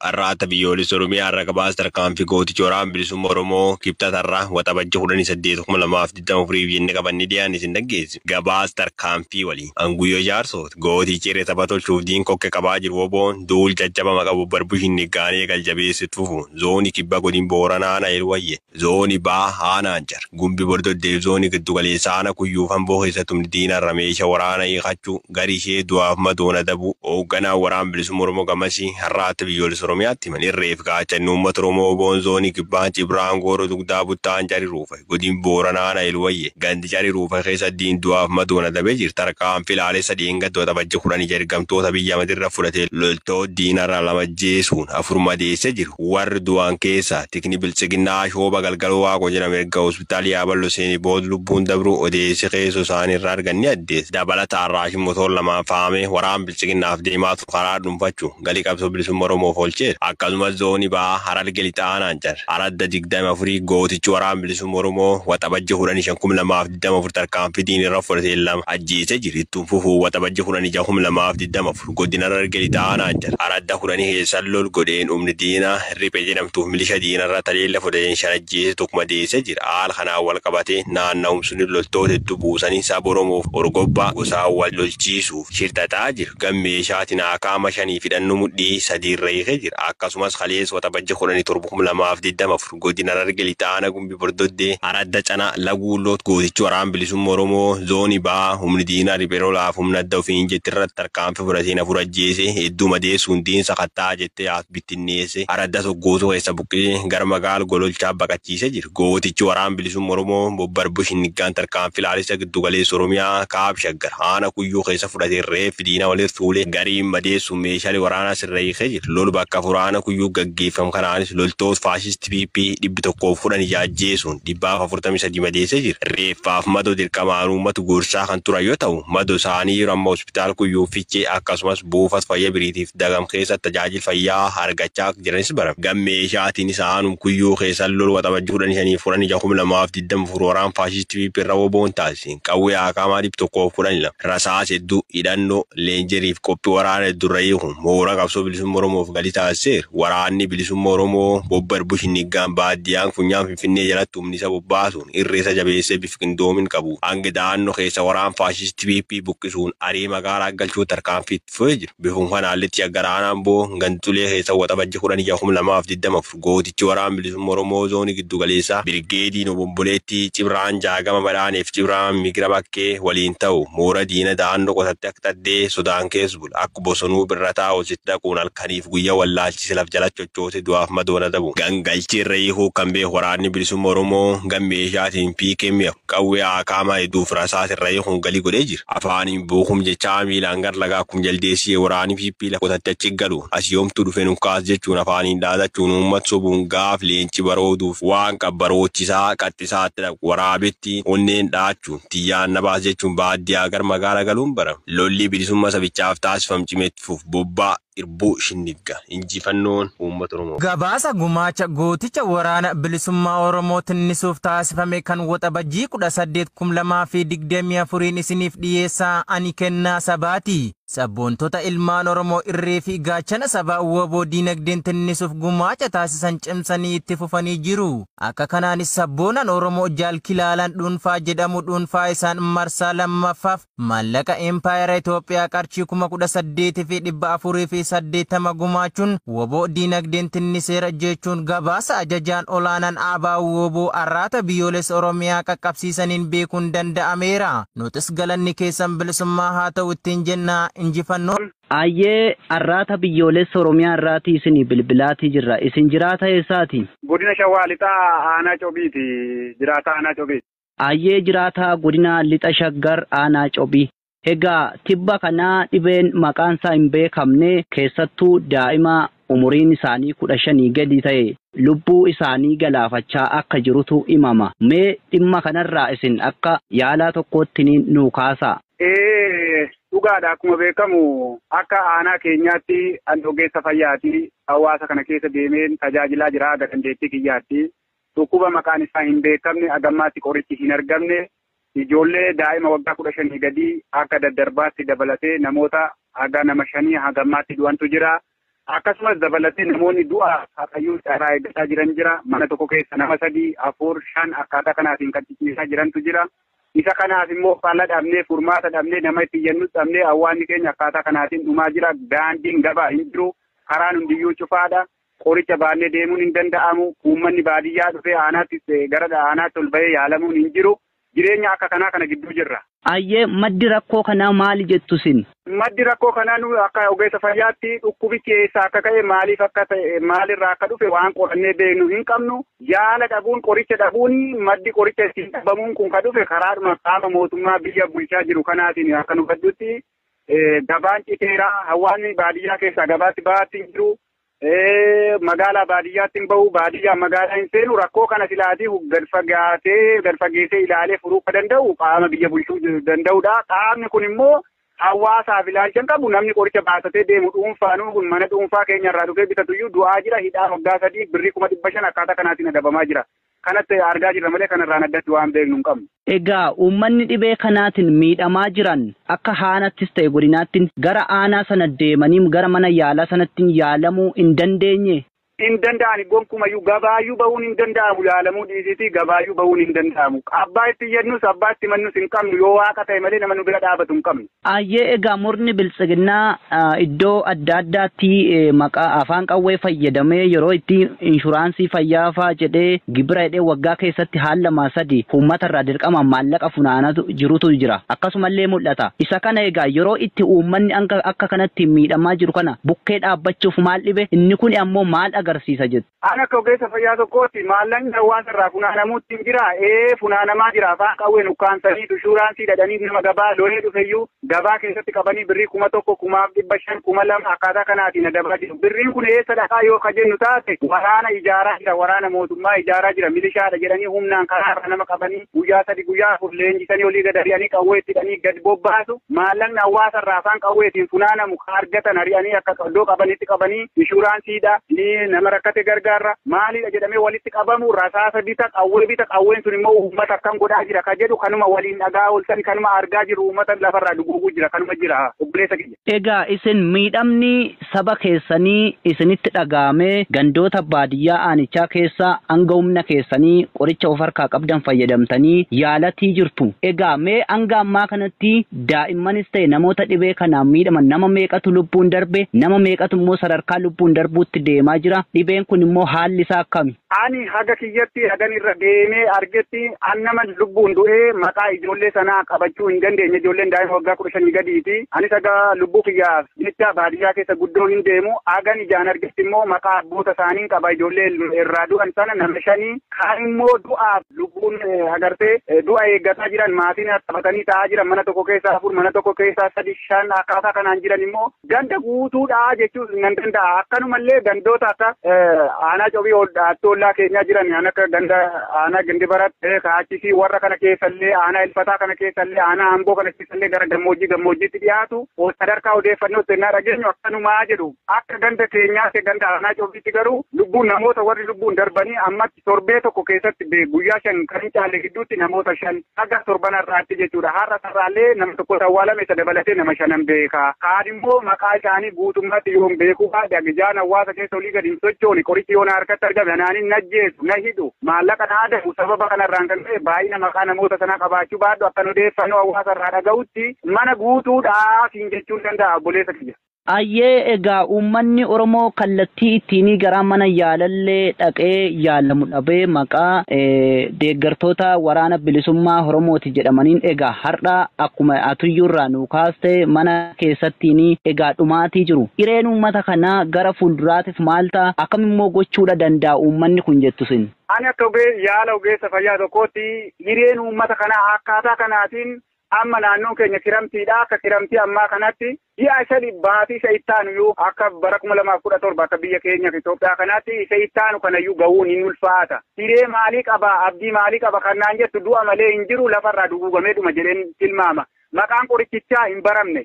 Arraata Biyyoolessa Oromiyaa irra gabaasa tarkaanfii gooticha waraana bilisummaa Oromoo kibxatarraa Waxabajji 18,2024 jennee qabannee dhiyaanne isin dhaggeessi. Gabaasa tarkaanfii waliin. Anguyyoo jaarsooti. Gootichi irra tapha tolchuuf diin kokke qabaa jiru woboon duul jajjabama qabu barbushin niggaanee galjabeessi fufu. Zoonii kibba godin Booranaa aanaa Elwayye. Zoonii baa aanaan jar. Gumbi bordoddeef zoonii giddu galeessa aana kuyyuu famboo keessatti humni diinarra meeshaa waraana hiikachuu gari ishee du'aaf madoona dabuu hoogganaa waraana bilisummaa Oromoo gamasii har'aatti biyyoolessa Oromiyaatti himan irreef gaachanni uummata Oromoo Oboon zoonii kibbaan Cibraan Gooroo Dugdaa Buttaan Cari Ruufa godin Booranaa aanaa Elwayye gandi Cari Ruufa keessa diin du'aaf madoona dabee jira tarkaanfii laalessa dheengadda Waxabajji 10 ergamtoota biyya madirra fudhatee loltoota diinarra lama jeesuun afur madeessee jiru warri du'an keessaa tikni biltsiginnaa shooba galgaloo waaqoo jedhame erga hospitaala yaaballoo seenee booda lubbuun dabru odeessi keessoo isaanii irraa arganne addeessa. Dabalataan raashin motor lamaan faamee waraan biltsiginnaaf deemaa ture karaa dhuunfachuun galii qabsoo bilisummaa Oromoof oolcheera. Akkasumas zoonii ba'aa Hararge lixaa aanaan jara. Aradda 24 gootichi waraan bilisummaa Oromoo Waxabajji 15,2024 tarkaanfii diinirra fudhatee lama ajjeesee jira. Ittuun fufuu Waxabajji 16,2024 godina Hararge lixaa aanaan jara. Aradda 10 keessa lol godheen humni diinaa riphee jedhamtuuf milisha diinarra taleella fudhateen shan ajjeese tokko madeessee jira. Haala kanaan wal qabatee naanna'umsuun loltoota hedduu buusanii saba Oromoof orgobbaa gosaan wal lolchiisuuf shirxaxaa jiru. Gammeeshaatiin akaama shanii fidhannoo mudhii sadiirra hiikee jira. Akkasumas kaleessa Waxabajji 17,2024 godina Hararge lixaa aanaa Gumbii Bordoddee Aradda Canaa Laguulloot gootichi waraan bilisummaa Oromoo zoonii ba'aa humni diinaa riphee lolaaf humna adda ofiin jetti irratti tarkaanfii fudhateen afur ajjeese hedduu madeessuun diinsa kattaa jettee yaas bittinneesse aradda soggootuu keessa buqqisee gara magaala gololchaa baqachiisee jira. Gootichi waraan bilisummaa Oromoo bobbarbu shiniggaan tarkaanfii laalessa giddu galeessa Oromiyaa kaab shaggar aana kuyyuu keessa fudhatee reeffi diinaa walitti fuulee gariin madeessuun meeshaalee waraanaa sirra hiikee jira. Lolu bakka afur aana kuyyuu gaggeeffamu kanaanis loltoota faashistii PP 110 ajjeesuun 143 madeessee jira. Reeffaaf madoo dirqamaan uummatu gorsaa kan turan yoo ta'u madoo isaanii yeroo amma hospitaala kuyyuu fichee akkasumas buufata fayyaa biriitiif dagam keessatti tajaajila fayyaa argachaa jiranis barame. Gammeeshaatiin isaanum kuyyuu keessa lolu Waxabajji 15 fi 16,2024 waraan faashistii PP irra woboon taasise. Qawwee akaamaa 112 rasaas hedduu hidhannoo leenjeriif qophii waraana hedduu irra hiikuun mooraa qabsoo bilisummaa Oromoof galii taasiseera. Waraanni bilisummaa Oromoo bobbar bushiniggaan baadiyyaan funyaan Finfinnee jalatti humni isa bobbaasuun irreessa jabeessee bifa qindoomin qabu. Hanga da'annoo keessa waraan faashistii PP buqqisuun arii magaalaa galchuu tarkaanfii itti fufee jira. Bifuma kanaalletti aggaraanaan boo gantulee keessa Waxabajji 16,2024 gootichi waraan bilisummaa Oromoo zoonii giddu galeessaa birgeediin obomboleettii Cibraan Jaagama Badhaaneef Cibraan Migira Bakkee waliin ta'u moora diina da'annoo qotatte akka xaddee sodaan keessa bula. Akka bosonuu birrataa hojjetti dhaquun halkaniif guyyaa wallaalchise laf jala chochoose du'aaf madoona dabu. Gangalchi irra hiikuu kan beeku waraanni bilisummaa Oromoo gammeeshaatiin PKM qawwee akaamaa hedduuf rasaas irra hiikuun galii godhee jira. Afaaniin buukum jechaa miilaan gar lagaa akkum jaldeessee waraanni PP lafa qotatte achi galu asii yoomtuu dhufe nukaas jechuun afaaniin dhaadachuun uummata sobuun gaaf leenci barooduuf waan qabbaroochisaa qaxxisaatti dhaqu waraabetti onneen dhaachuun tiyyaan nabaas jechuun baadiyyaa gar magaala galuun barame. Lolli bilisummaa sabichaaf taasifamu cimetti fuuf bobbaa irbuu shinigga injifannoon uummata Oromoo. Gabaasa gumaacha gooticha waraana bilisummaa Oromoo tinnisuuf taasifame kan Waxabajjii 18,2024 isiniif dhiyeessaa ani kennaa sabaati. Sabboontota ilmaan Oromoo irree fi gaachana sabaa woboo diinagdeen tinnisuuf gumaacha taasisan cimsanii itti fufanii jiru. Akka kanaanis sabboonan Oromoo jaalkilaalaan dhuunfaa jedhamu dhuunfaa isaan marsaa lammaffaaf maallaqa empaayera Itoophiyaa qarshii 18,480 gumaachuun woboo diinagdeen tinniseera jechuun gabaasa ajajaan olaanaan ABO woboo arraata biyyoolessa Oromiyaa qaqqabsiisaniin beekuun danda'ameera. Nutis galanni keessan bilisummaa haa ta'u ittiin jennaa injifannoon. Ayyee, arraata biyyoolessa Oromiyaa irraatii isinii bilbilaatii jirra. Isin jiraata eessaati? Godina Shawaa Lixaa aanaa Cobiiti. Jiraata aanaa Cobiiti. Ayyee, jiraataa godina Lixa Shaggar aanaa Cobii. Egaa tibba kanaa dhibeen maqaan isaa hin beekamne keessattuu daa'ima umuriin isaanii 15 gadi ta'e lubbuu isaanii galaafachaa akka jirutu himama. Mee dhimma kanarraa isin akka yaalaa tokkootti nuu kaasaa. Ee, dhugaadha. Akkuma beekamu akka aanaa keenyaatti an ogeessa fayyaati. Hawaasa kana keessa deemeen tajaajilaa jira haga dandeettii kiyyaatti. Dhukkuba maqaan isaa hin beekamne, hagammaatti qorichi hin argamne, ijoollee daa'ima waggaa 15 gadii akka daddarbaatti dabalatee namoota haga nama shanii hagammaatti du'antu jira. Akkasumas dabalatee namoonni du'a hafayyuu carraa eeggataa jiran jira. Mana tokko keessa nama 3, 4, 5 akkaataa kanaatiin kan ciciisaa jirantu jira. Isa kanaaf immoo fala dhabnee, furmaata dhabnee, nama itti iyyannus dhabnee hawaasni keenya akkaataa kanaatiin dhumaa jira. Daandiin gabaa hin jiru. Karaan hundiyyuu cufaadha. Qoricha baannee deemuun hin danda'amu. Uummanni baadiyyaa dhufee aanaatti gara aanaatti ol bahee yaalamuun hin jiru. Jireenya akka kanaa kana gidduu jirra. Ayyee, maddi rakkoo kanaa maali jettu sin? Maddi rakkoo kanaa nu akka ogeessa fayyaatti dhukkubichi eessaa akka ka'e, maaliif akka ta'e, maalirraa akka dhufe waan qorannee beeknu hin qabnu. Yaala dhabuun, qoricha dhabuun, maddi qoricha ittiin dhabamuun kun ka dhufe karaadhuma qaama mootummaa biyya bulchaa jiru kanaatiin. Akka nu gaddutti gabaan citeeraa, hawaasni baadiyyaa keessaa gabaatti bahaatti hin jiru. Magaalaa baadiyyaatti hin bahu, baadiyyaa magaalaa hin seenu. Rakkoo kana silaatii gad fagaatee gad fageessee ilaalee furuu ka danda'u qaama biyya bulchuu danda'udha. Qaamni kun immoo hawaasaaf ilaalcha hin qabu. Namni qoricha baasatee deemu dhuunfaanuu kun mana dhuunfaa keenya irraa dhufee bitatuyyuu du'aa jira. Hidhaa waggaa 3, birrii 500,000 akkaataa kanaatiin adabamaa jira. Kanatti argaa jirra malee kanarraan addatti waan beeknu hin qabnu. Egaa uummanni dhibee kanaatiin miidhamaa jiran akka haanattis ta'e godinaatti gara aanaa sana deemanii gara mana yaalaa sanatti yaalamuu hin dandeenye? Hin danda'ani gonkumayyuu, gabaayyuu bahuun hin danda'amu, yaalamuu dhiisitii gabaayyuu bahuun hin danda'amu. Abbaa itti iyyannus, abbaa itti mannus hin qabnu, yoo waaqa ta'e malee nama nu bira dhaabatu hin qabnu. Ayyee, egaa murni biltsiginnaa iddoo adda addaatti maqaa afaan qawwee fayyadamee yeroo itti inshuraansii fayyaa faa jedhee, gibira jedhee, waggaa keessatti haal 2, 3 uummata irraa dirqama maallaqa funaanatu jirutu jira. Akkasumallee mul'ata. Isa kana egaa yeroo itti uummanni akka kanatti miidhamaa jiru kana bukkee dhaabbachuuf maal dhibe? Inni kun ammoo maal agarsiisa jettu? Ani akka ogeessa fayyaa tokkootti maallaqni hawaasa irraa funaanamuutti hin jira. Ee, funaanamaa jira. Afaan qawween ukkaamsanii inshuraansii dhadhanii nama gabaa lolee dhufeyyuu gabaa keessatti qabanii birrii 1000, 1500, 2000 akkaataa kanaatiin adabaa jiru. Birriin kun eessa dhaqaa yoo ka jennu taate, waraana ijaaraa jira. Waraana mootummaa ijaaraa jira. Milishaadha jedhanii humnaan karaa irra nama qabanii guyyaa 3, guyyaa 4 leenjisanii olii gad ari'anii qawwee itti hidhanii gad bobbaasu. Maallaqni hawaasa irraa afaan qawweetiin funaanamu ka argatan ari'anii akka iddoo qabanitti qabanii inshuraansiidha. Nama rakkate gargaarra, maalidha jedhamee walitti qabamu, rasaasa bita, qawwee bita. Qawween sun immoo uummata akkam godhaa jira ka jedhu kanuma waliin dhagaa ooltan, kanuma argaa jiru, uummata lafarraa duguuguu jira, kanuma jira, obboleessa kiyya. Egaa isin miidhamni saba keessanii isinitti dhaga'amee gandoota baadiyyaa aanichaa keessa hanga humna keessanii qoricha of harkaa qabdan fayyadamtanii yaalatii jirtu. Egaa mee hanga ammaa kanatti daa'immanis ta'e namoota dhibee kanaan miidhaman nama meeqatu lubbuun darbe? Nama meeqatu immoo sadarkaa lubbuun darbuutti deemaa jira? Dhibeen kun immoo haalli isaa akkami? Ani haga kiyyatti, hagan irra deemee argetti, an nama lubbuun du'ee maqaa ijoollee sanaa qabachuu hin dandeenye. Ijoolleen daa'ima waggaa 15 gadiiti. Anis haga lubbuu kiyyaaf jecha baadiyyaa keessa guddoo hin deemu. Hagan ijaan argetti immoo maqaa abboota isaanii qaba. Ijoollee irraa du'an sana nama shanii. Kaan immoo du'aaf lubbuun agartee du'a eeggataa jiran, maatiin qabatanii taa'aa jiran, mana tokko keessaa afur, mana tokko keessaa sadi, shan akkaataa kanaan jiran immoo ganda guutuudha jechuun nan danda'a. Akkanumallee gandoota akka aanaa Cobii ollaa keenyaa jiran kan akka ganda aanaa Gindi Barat, Kaachisii, warra kana keessallee, aanaa Ilfataa kana keessallee, aanaa Amboo kana keessallee gara gammoojjii gammoojjiitti dhiyaatu sadarkaa odeeffannootti ennaa dhageenyu akkanumaa jedhu. Akka ganda keenyaatti, ganda aanaa Cobiitti garuu lubbuun namoota warri lubbuun darbanii ammatti torbee tokko keessatti guyyaa 5 kan hin caalle gidduutti namoota shan haga torban har'aatti jechuudha. Har'a sarraallee nama tokko awwaalame, isa dabalatee nama shanan beeka. Kaan immoo maqaa isaanii guutummaatti yoon beekuu baadhe, ijaan hawaasa keessa olii gadi hin sochoone, qorichi yoon harkatti argame anaanin najjeesu, na hidhu, maallaqa na adabu. Sababa kanarraan kan ka'e baay'ina maqaa namoota sanaa qabaachuu baadhu, akkan odeeffannoo hawaasa irraa dhaga'utti mana guutuudhaa siin jechuun danda'a, obboleessa kiyya. Ayyee, egaa uummanni Oromoo kallattii ittiin gara mana yaalallee dhaqee yaalamu dhabee maqaa deeggartoota waraana bilisummaa Oromooti jedhamaniin egaa har'a akkuma atuyyuurraa nu kaaste mana keessattiin egaa dhumaatii jiru. Hireen uummata kanaa gara fuulduraatiif maal ta'a? Akkamimmoo gochuudha danda'a uummanni kun jettu sin? Ani akka yaala ogeessa fayyaa tokkootti hireen uummata kanaa akkaataa kanaatiin amma naannoon keenya kiramtiidha. Akka kiramtii ammaa kanatti ji'a 3 baatii isa ittaanuyyuu akka bara 2017 akka biyya keenya Itoophiyaa kanaatti isa ittaanu kanayyuu ga'uun hin ulfaata. Hiree maalii qaba, abdii maalii qaba kan naan jettu, du'a malee hin jiru, lafarraa duguugamee dhuma jedheen tilmaama. Maqaan qorichichaa hin baramne,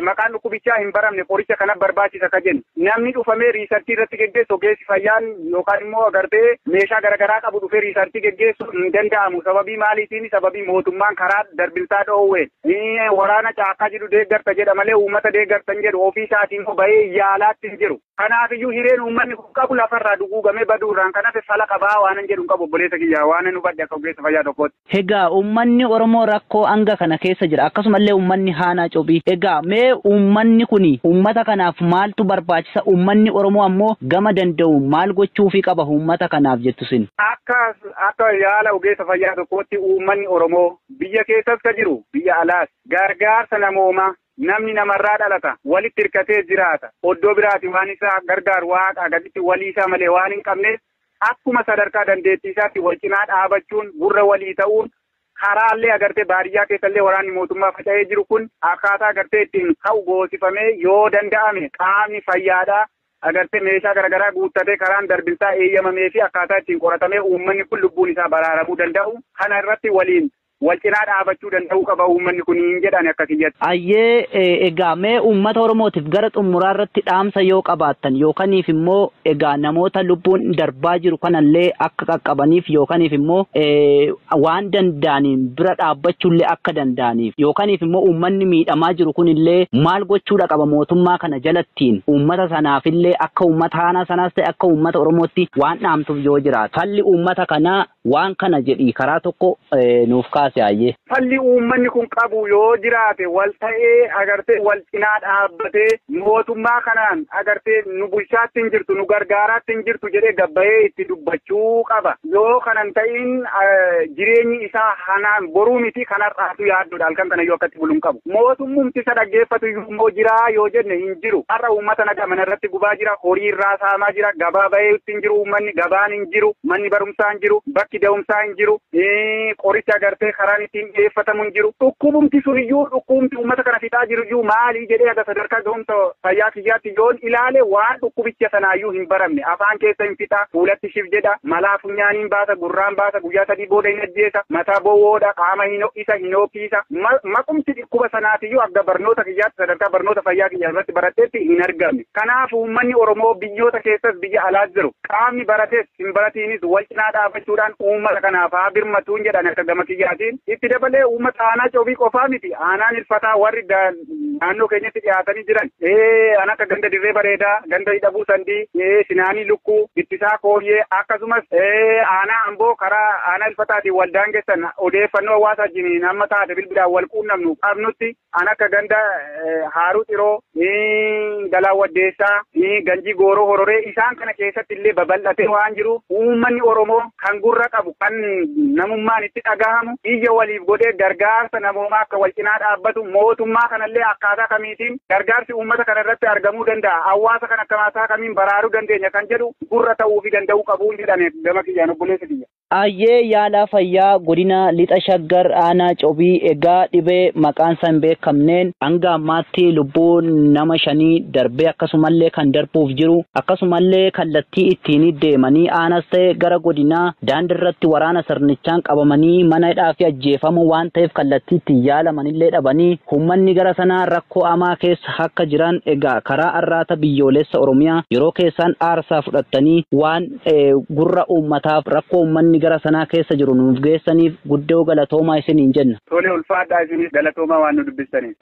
maqaan dhukkubichaa hin baramne, qoricha kana barbaachisa ka jennu. Namni dhufamee research irratti geggeessu, ogeessi fayyaan yookaan immoo agartee meeshaa garaagaraa qabu dhufee research geggeessu hin danda'amu. Sababii maaliitiin? Sababii mootummaan karaa darbinsaa dhoowween. Waraana caakkaa jiru deeggarta jedha malee uummata deeggartan jedhu, ofii isaatiin bahee yaalaatti hin jiru. Kanaafiyyuu hireen uummanni kun qabu lafarraa duguugamee baduurraan kanaaf fala qabaa waan hin jedhu hin qabu, obboleessa kiyya, waan hin hubadhe akka ogeessa fayyaa tokkootti. Egaa uummanni Oromoo rakkoo hanga kana keessa jira. Akkasumallee uummanni Aanaa Cobii. Egaa mee uummanni kuni uummata kanaaf maaltu barbaachisa? Uummanni Oromoo ammoo gama danda'u maal gochuufii qaba uummata kanaaf jettu sin? Akka yaala ogeessa fayyaa tokkootti uummanni Oromoo biyya keessas ka jiru, biyya alaas, gargaarsa namoomaa, namni namarraa dhalata, walitti hirkatee jiraata, oddoo biraati waan isaa gargaaru waaqa gaditti walii isaa malee waan hin qabneef, akkuma sadarkaa dandeettii isaatti wal cinaa dhaabachuun, gurra walii ta'uun, karaallee agartee baadiyyaa keessallee waraanni mootummaa faca'ee jiru kun akkaataa agartee ittiin ka'u goosifamee, yoo danda'ame qaamni fayyaadhaa agartee meeshaa garaagaraa guuttatee karaan darbinsaa eeyyamamee fi akkaataa ittiin qoratamee uummanni kun lubbuun isaa baraaramuu danda'u kana irratti waliin wal cinaa dhaabachuu danda'uu qaba uummanni kun hin jedhan akka kiyyatti. Ayyee, egaa mee uummata Oromootiif gara xumuraa irratti dhaamsa yoo qabaattan, yookaaniif immoo egaa namoota lubbuun darbaa jiru kanallee akka qaqqabaniif, yookaaniif immoo waan danda'aniin bira dhaabbachuullee akka danda'aniif, yookaaniif immoo uummanni miidhamaa jiru kunillee maal gochuudha qaba mootummaa kana jalattiin, uummata sanaafillee akka uummata aanaa sanaas ta'e akka uummata Oromootti waan dhaamtuuf yoo jiraatu, falli uummata kanaa waan kana jedhii karaa tokko nuuf kaase ayyee. Falli uummanni kun qabu yoo jiraate, wal ta'ee agartee wal cinaa dhaabbatee mootummaa kanaan agartee nu bulchaatti hin jirtu, nu gargaaraatti hin jirtu jedhee gabbayee itti dubbachuu qaba. Yoo kanan ta'in jireenyi isaa hanaan boruu miti, kanarraatu yaaddoodha, halkan kana yoo akkatti buluun qabu. Mootummumti isa dhaggeeffatu immoo jiraa yoo jenne hin jiru. Har'a uummata nagaa mana irratti gubaa jira, horii irraa saamaa jira, gabaa bahee hin jiru uummanni, gabaan hin jiru, manni barumsaa hin jiru, bakki da'umsaa hin jiru, qoricha agartee karaan ittiin dhiyeeffatamu hin jiru. Dhukkubumti suniyyuu, dhukkubumti uummata kana fixaa jiru iyyuu maalii jedhee haga sadarkaa ga'umsa fayyaa kiyyaatti yoon ilaale, waan dhukkubicha sanaayyuu hin baramne. Afaan keessa hin fixa, fuulatti shif jedha, malaa funyaaniin baasa, gurraan baasa, guyyaa 3 booda hin ajjeesa, mataa bowwoodha, qaama hin ho'isa, hin hookisa. Maqumti dhukkuba sanaatiyyuu akka barnoota kiyyaatti, sadarkaa barnoota fayyaa kiyyaa irratti baradheetti hin argamne. Kanaaf uummanni Oromoo biyyoota keessas biyya alaas jiru, qaamni barates hin baratiinis wal cinaa dhaabachuudhaan uummata kanaaf haa birmatuun jedhan akka gama kiyyaatiin. Itti dabalee uummata Aanaa Cobii qofaa miti, aanaan Ilfataa warri naannoo keenyatti dhiyaatanii jiran, an akka ganda Dirree Bareedaa, ganda Hidhabuu Sandii, Sinaanii Lukkuu, Ittisaa Kooyyee, akkasumas aanaa Amboo karaa aanaa Ilfataatiin wal daangessan, odeeffannoo hawaasa wajjin amma taate bilbilaan wal quunnamnu qabnutti, an akka ganda Haaruu Xiroo, Galaa Waddeessaa, Ganjii Gooroo Hororee, isaan kana keessatti illee babal'atee waan jiru, uummanni Oromoo kan gurra qabu, kan namummaan itti dhagahamu, iyya waliif godhee gargaarsa namoomaa akka wal cinaa dhaabbatu, mootummaa kanallee akkaataa kamiitiin gargaarsi uummata kana irratti argamuu danda'a, hawaasa kana akkaataa kamiin baraaruu dandeenya kan jedhu gurra ta'uu fi danda'uu qabu jedhame gama kiyyaan, obboleessa kiyya. Ayyee, yaalaa fayyaa godina Lixa Shaggar Aanaa Cobii, egaa dhibee maqaan isaa hin beekamneen hanga ammaatti lubbuun nama 5 darbee, akkasumallee kan darbuuf jiru, akkasumallee kallattii ittiin deemanii aanas ta'e gara godinaa daandii irratti waraana sirnichaan qabamanii mana hidhaa fi ajjeefamuu waan ta'eef, kallattii ittiin yaalamanillee dhabanii uummanni gara sanaa rakkoo hamaa keessa akka jiran, egaa karaa Arraata Biyyoolessa Oromiyaa yeroo keessaan aarsaa fudhattanii waan gurra uummataaf rakkoo uummanni gara sanaa keessa jiru nuuf geessaniif guddoo galatoomaa isiniin jenna. Tole, ulfaadhaa, isinis galatoomaa waan nu dubbistaniif.